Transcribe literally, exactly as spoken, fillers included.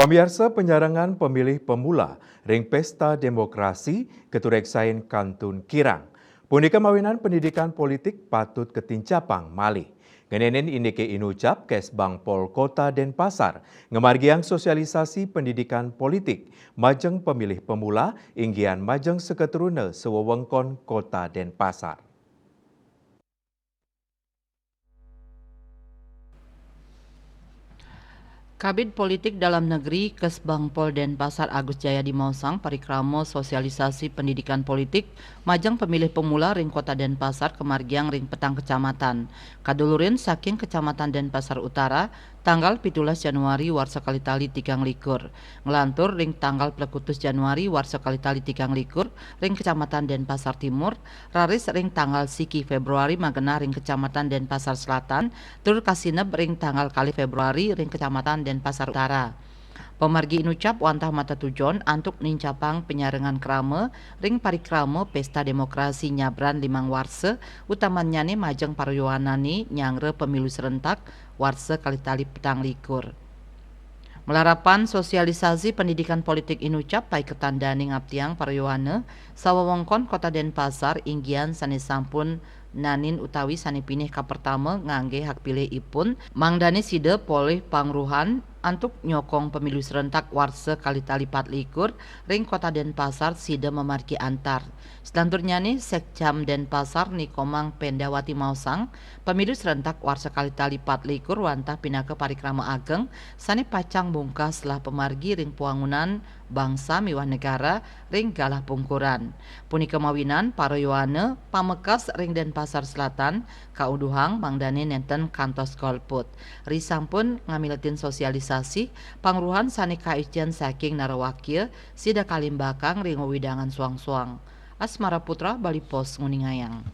Pamiarsa, penyarengan pemilih pemula ring Pesta Demokrasi katureksain kantun kirang. Punika mawinan pendidikan politik patut katincapang malih. Ngenénin indiké inucap Kesbangpol Kota Denpasar ngamargiang sosialisasi pendidikan politik majeng pemilih pemula, inggian majeng saketeruna sawewengkon Kota Denpasar. Kabid Politik Dalam Negeri Kesbangpol Denpasar Agus Jayadi maosang parikrama sosialisasi pendidikan politik majeng pemilih pemula ring Kota Denpasar kamargiang ring petang kecamatan. Kadulurin saking Kecamatan Denpasar Utara, tanggal pitulas Januari warsa kalih tali tigang likur. Nglantur ring tanggal plekutus Januari warsa kalih tali tigang likur ring Kecamatan Denpasar Timur, raris ring tanggal siki Februari magenah ring Kecamatan Denpasar Selatan, tur kasineb ring tanggal kalih Februari ring Kecamatan Denpasar Utara. Pamargi inucap wantah matatujon antuk nincapang panyarengan krama ring parikrama Pesta Demokrasi nyabran limang warsa, utamannyané majeng paryohanané nyanggra pemilu serentak warsa kalih tali petang likur. Malarapan sosialisasi pendidikan politik inucap paiketan dané ngaptiang paryohana sawewengkon Kota Denpasar inggian sané sampun nanin utawi sané pinih kapertama nganggé hak pilih ipun, mangdané sida polih pangruhan antuk nyokong pemilu serentak warsa kalih tali pat likur ring Kota Denpasar sida mamargi antar. Selanturnyané, Sekcam Denpasar Nikomang Pendawati maosang, pemilu serentak warsa kalih tali pat likur wantah pinaka parikrama ageng sané pacang mungkah selah pamargi ring pawangunan bangsa miwah negara ring galah pungkuran. Punika mawinan para yowana pamekas ring Denpasar Selatan kauduhang mangdané nénten kantos golput. Risampun ngamiletin sosialisasi, pangruhan sané kaicén saking narawakya sida kalimbakang ring wewidangan suang-suang. Asmara Putra, Bali Post, nguningayang.